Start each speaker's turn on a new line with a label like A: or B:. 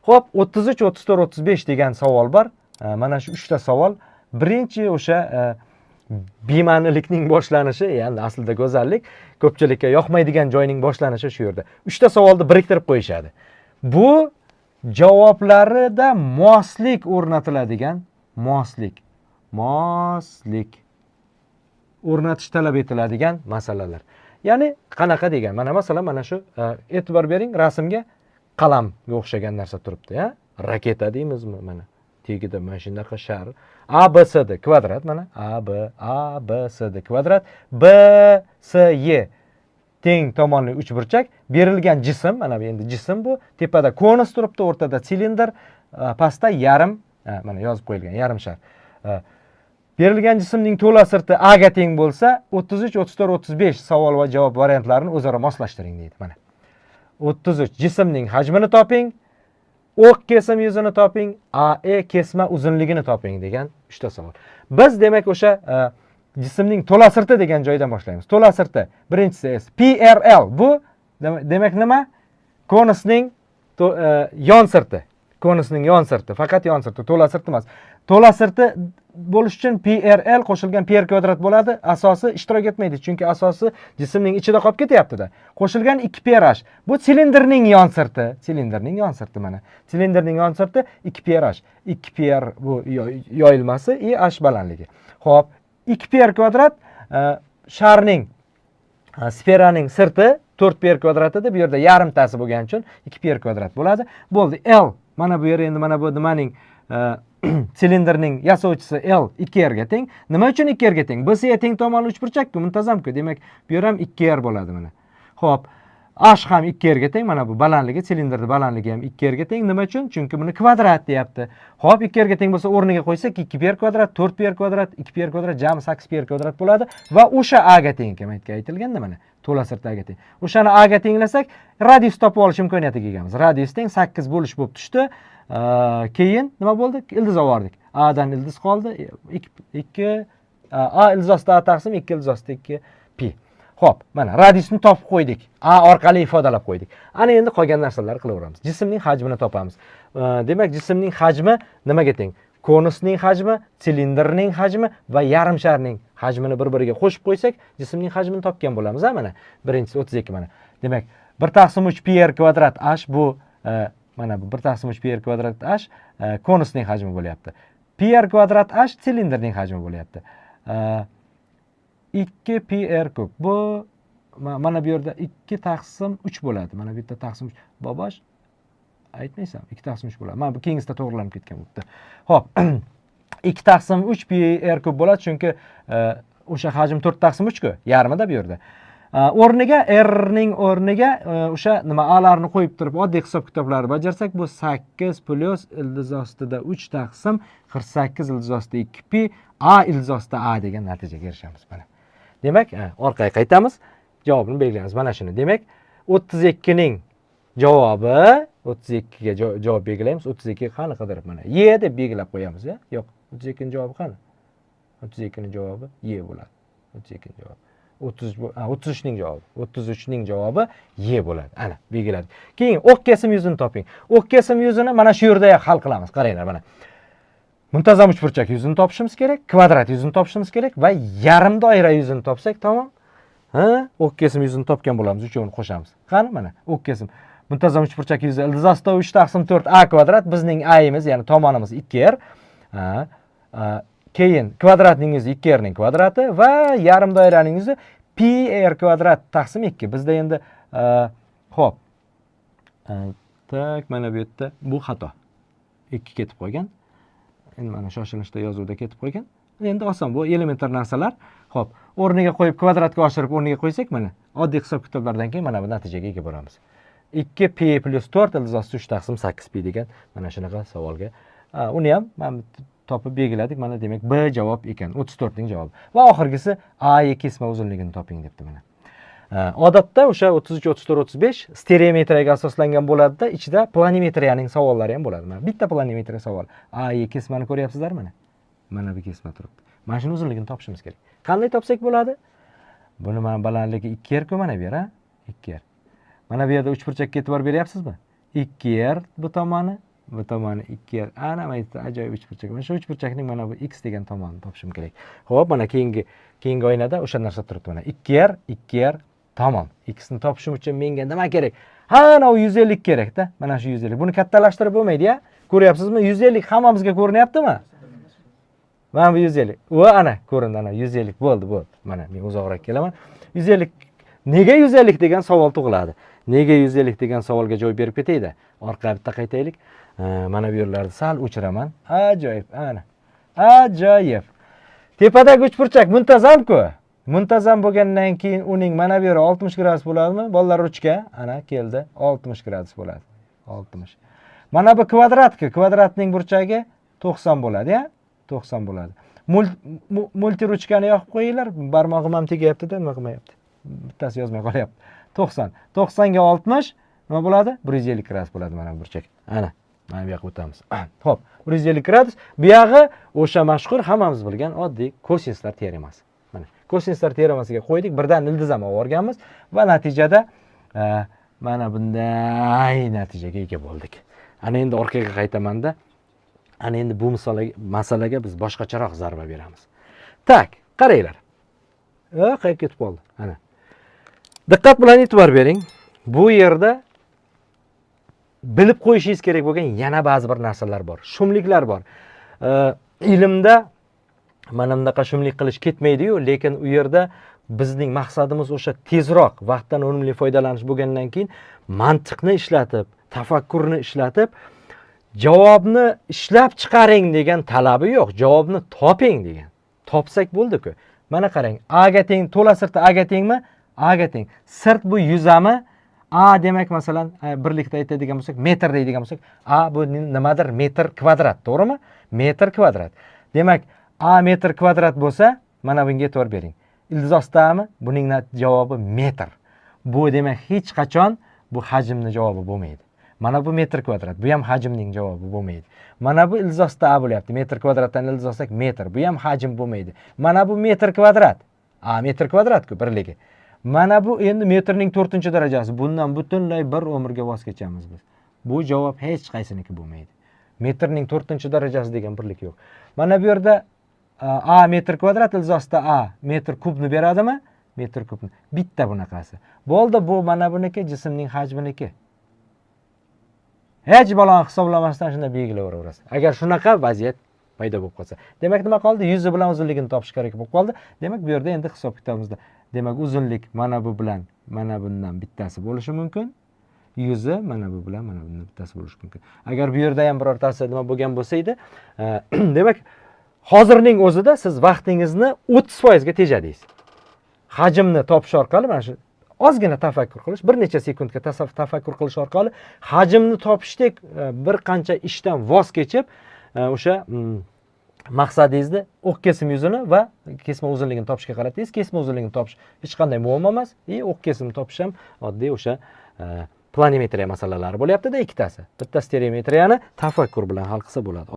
A: Xo'p, 33, 34, 35 degan savol bor. Mana shu uchta savol. Birinchi o'sha bema'nilikning boshlanishi, ya'ni aslida go'zallik, ko'pchilikka yoqmaydigan joyning boshlanishi shu yerda. Uchta savolni biriktirib qo'yishadi. Bu javoblarida moslik o'rnatiladigan, moslik o'rnatish talab etiladigan masalalar. Ya'ni qanaqa degan, mana masalan, mana shu e'tibor bering rasmga, qalamga o'xshagan narsa turibdi, ya? Raketa deymizmi mana. Tagida mana shunaqa shar. A B C D kvadrat mana A B A B C D kvadrat B S E teng tomonli uchburchak. Berilgan jism mana bu, endi jism bu, tepada konus turibdi, o'rtada silindr, pastda yarim, mana yozib qo'yilgan yarim shar. Berilgan jismning to'la sirti A ga teng bo'lsa, 33, 34, 35 savol va javob variantlarini o'zaro moslashtiring deydi mana. 33 jismning hajmini toping, o'q kesim yuzini toping, AE kesma uzunligini toping degan uchta savol. Biz demak o'sha jismning to'la sirti degan joydan boshlaymiz. To'la sirti birinchisi S PRL, bu demak nima? Konusning yon sirti. Konusning yon sirti, faqat yon sirti, to'la sirti emas. To'la sirti bo'lish uchun PRL qo'shilgan PR kvadrat bo'ladi. Asosi ishtirok etmaydi, chunki asosi jismning ichida qolib ketyapti-da. Qo'shilgan 2 PRH. Bu silindrning yon sirti, silindrning yon sirti mana. Silindrning yon sirti 2 PRH. 2 PR bu yoyilmasi и H balandligi. Xo'p, 2 PR kvadrat sharning, sferaning sirti 4 PR kvadrat edi. Bu yerda yarimtasi bo'lgani uchun 2 PR kvadrat bo'ladi. Bo'ldi. L mana bu yer, endi mana bu nimaning, silindrning yasovchisi L 2 R ga teng. Nima uchun 2 R ga teng? BC teng tomonli uchburchak-ku, muntazam-ku. Demak, bu yer ham 2 R bo'ladi mana. Xo'p, H ham 2 R ga teng. Mana bu balandligi, silindrning balandligi ham 2 R ga teng. Nima uchun? Chunki buni kvadrat deyapti. Xo'p, 2 R ga teng bo'lsa, o'rniga qo'ysak 2 PR kvadrat, 4 PR kvadrat, 2 PR kvadrat jami 8 PR kvadrat bo'ladi va o'sha A ga teng ekan. Aytgan aytilganda mana to'la sirti A ga teng. O'shani A ga tenglasak, radius topib olish imkoniyatiga egamiz. Radius teng 8 bo'lish bo'lib tushdi. Keyin nima bo'ldi? Ildiz oldik. A dan ildiz qoldi. 2 2 A ildiz ostida A taqsim 2 ildiz ostida 2 pi. Xo'p, mana radiusni topib qo'ydik. A orqali ifodalab qo'ydik. Ana endi qolgan narsalarni qilaveramiz. Jismning hajmini topamiz. Demak, jismning hajmi nimaga teng? Konusning hajmi, silindrning hajmi va yarim sharning hajmini bir-biriga qo'shib qo'ysak, jismning hajmini topgan bo'lamiz, ha mana. Birinchisi 32 mana. Demak, 1 taqsim 3 pi r kvadrat h bu mana bu 1 taqsim 3 pi r kvadrat h konusning hajmi bo'lyapti. Pi r kvadrat h silindrning hajmi bo'lyapti. 2 pi r kub. Bu mana bu yerda 2 taqsim 3 bo'ladi. Mana bu yerda taqsim 3. Bobosh aytmaysan, 2 taqsim 3 bo'ladi. Mana bu keyingisida to'g'rilanib ketgan bo'libdi. Xo'p, 2 taqsim 3 pi r kub bo'ladi, chunki o'sha hajm 4 taqsim 3 ku, yarmida bu yerda. O'rniga r ning o'rniga o'sha nima a larni qo'yib turib oddiy hisob kitoblarni bajarsak, bu 8 plyus ildiz ostida 3 taqsim 48 ildiz ostida 2 pi a ildiz ostida a degan natijaga erishamiz mana. Demak, orqaga qaytamiz, javobini belgilaymiz mana shuni. Demak, 32 ning javobi, 32 ga javob belgilaymiz. 32 qani qidirib mana E deb belgilab qo'yamiz, ya. Yo'q, 32 ning javobi qani? 32 ning javobi E bo'ladi. 32 ning javobi. 30 bu, 33 ning javobi. 33 ning javobi E bo'ladi. Ana, belgiladik. Keyin o'q kesim yuzini toping. O'q kesim yuzini mana shu yerda hal qilamiz. Qaranglar mana. Muntazam uchburchak yuzini topishimiz kerak, kvadrat yuzini topishimiz kerak va yarim doira yuzini topsak, tamom. Ha, o'q kesim yuzini topgan bo'lamiz, uchovini qo'shamiz. Qani mana o'q kesim. Muntazam uchburchak yuzi ildiz ostida 3 taqsim 4 a kvadrat, bizning a'imiz, ya'ni tomonimiz 2 r. Ha, keyin kvadratning yuzi 2 r ning kvadrati va yarim doiraning yuzi pi r kvadrat taqsim 2. Bizda endi xo'p. Так, mana bu yerda bu xato. 2 ketib qolgan. Endi mana shoshilinchda yozuvda ketib qolgan. Endi oson, bu elementar narsalar. Xo'p, o'rniga qo'yib kvadratga oshirib o'rniga qo'ysak, mana oddiy hisob kitoblardan keyin mana bu natijaga ega bo'lamiz. 2 pi plyus 4 ildiz osti 3 taqsim 8 pi degan mana shunaqa savolga. Uni ham mana topib belgiladik. Mana demak B javob ekan, 34 ning javobi. Va oxirgisi A kesma uzunligini toping debdi mana. Odatda o'sha 33, 34, 35 stereometriyaga asoslangan bo'ladida, ichida planimetriyaning savollari ham bo'ladi. Mana bitta planimetriya savol. A kesmani ko'ryapsizlar mana. Mana bu kesma turibdi. Mana shuni uzunligini topishimiz kerak. Qanday topsak bo'ladi? Buni mana balandligi 2 r ku mana bu yer, ha? 2 r. Mana bu yerda uchburchakka e'tibor beryapsizmi? 2 r bu tomoni. Bu tomoni 2 r. Ana mana yerda ajoyib uchburchak. Mana shu uchburchakning mana bu x degan tomonini topishim kerak. Xo'p, mana keyingi oynada o'sha narsa turibdi mana. 2 r, 2 r, tamom. X ni topishim uchun menga nima kerak? Ha, ana u 150 kerak-da. Mana shu 150. Buni kattalashtirib bo'lmaydi, ya? Ko'ryapsizmi? 150 hammamizga ko'rinyaptimi? Mana bu 150. Va ana ko'rindi, ana 150 bo'ldi, bo'ldi. Mana men uzoqroq kelaman. 150, nega 150 degan savol tug'iladi. Nega 150 degan savolga javob berib ketayda. Orqaga bitta qaytaylik. Mana bu yerlarni sal o'chiraman. Ajoyib, ana. Ajoyib. Tepadagi uchburchak muntazam-ku. Muntazam bo'lgandan keyin uning mana bu yeri 60 gradus bo'ladimi? Bolalar, ruchka, ana keldi, 60 gradus bo'ladi. 60. Mana bu kvadratku, kvadratning burchagi 90 bo'ladi, ya? 90 bo'ladi. Multiruchkani yoqib qo'yinglar, barmog'im ham tegyapti-da, nima qilmayapti. Bittasi yozmay qolyapti. 90. 90 ga 60 nima bo'ladi? 150 gradus bo'ladi mana bu burchak. Ana, mana bu yoqqa o'tamiz. Xo'p, 150 gradus. Bu yog'i o'sha mashhur, hammamiz bilgan oddiy kosinuslar teoremasi. Mana kosinuslar teoremasiga qo'ydik, birdan ildiz ham olib yuborganmiz va natijada mana bunday natijaga ega bo'ldik. Ana endi orqaga qaytamanda. Ana endi bu masalaga biz boshqacharoq zarba beramiz. Так, qaranglar. Qayerga ketib qoldi? Ana. Diqqat bilan e'tibor bering. Bu yerda bilib qo'yishingiz kerak bo'lgan yana ba'zi bir narsalar bor. Shumliklar bor. Ilmda mana bunaqa shumlik qilish ketmaydi-yu, lekin u yerda bizning maqsadimiz o'sha tezroq vaqtdan unumli foydalanish bo'lgandan keyin mantiqni ishlatib, tafakkurni ishlatib, javobni ishlab chiqaring degan talabi yo'q, javobni toping degan. Topsak bo'ldi-ku. Mana qarang, A ga teng, to'la sirti A ga tengmi? A ga teng. Sirt bu yuzami? A demak, masalan, birlikda aytadigan bo'lsak, metr deydigan bo'lsak, A bu nimadir metr kvadrat, to'g'rimi? Metr kvadrat. Demak, A metr kvadrat bo'lsa, mana bunga e'tibor bering. Ildiz ostidami? Buning javobi metr. Bu demak hech qachon bu hajmni javobi bo'lmaydi. Mana bu metr kvadrat, bu ham hajmning javobi bo'lmaydi. Mana bu ildiz ostida A bo'lyapti. Metr kvadratdan ildiz olsak metr, bu ham hajm bo'lmaydi. Mana bu metr kvadrat. A metr kvadrat-ku birligi. Mana bu endi metrning 4-darajasi. Bundan butunlay bir umrga voz kechamiz biz. Bu javob hech qaysiniki bo'lmaydi. Metrning 4-darajasi degan birlik yo'q. Mana bu yerda A metr kvadrat ildiz ostida A metr kubni beradimi? Metr kubni. Bitta bunaqasi. Bo'ldi, bu mana buniki jismning hajminiki. Hech baloni hisoblamasdan shunda belgilayveraverasiz. Agar shunaqa vaziyat paydo bo'lib qolsa. Demak, nima qoldi? Yuzi bilan uzunligini topish kerak bo'lib qoldi. Demak, bu yerda endi hisob kitobimizda demak uzunlik mana bu bilan mana bundan bittasi bo'lishi mumkin. Yuzi mana bu bilan mana bundan bittasi bo'lishi mumkin. Agar bu yerda ham birortasi nima bo'lgan bo'lsa edi, demak, hozirning o'zida siz vaqtingizni 30% ga tejadingiz. Hajmni topish orqali mana shu ozgina tafakkur qilish, bir necha sekundga tafakkur qilish orqali hajmni topishdek bir qancha ishdan voz kechib, o'sha maqsadingizni o'q kesim yuzini va kesma uzunligini topishga qaratdingiz. Kesma uzunligini topish hech qanday muammo emas. И o'q kesimni topish ham oddiy o'sha planimetriya masalalari bo'lyapti-da ikkitasi. Bittasi perimetriyani tafakkur bilan hal qilsa bo'ladi.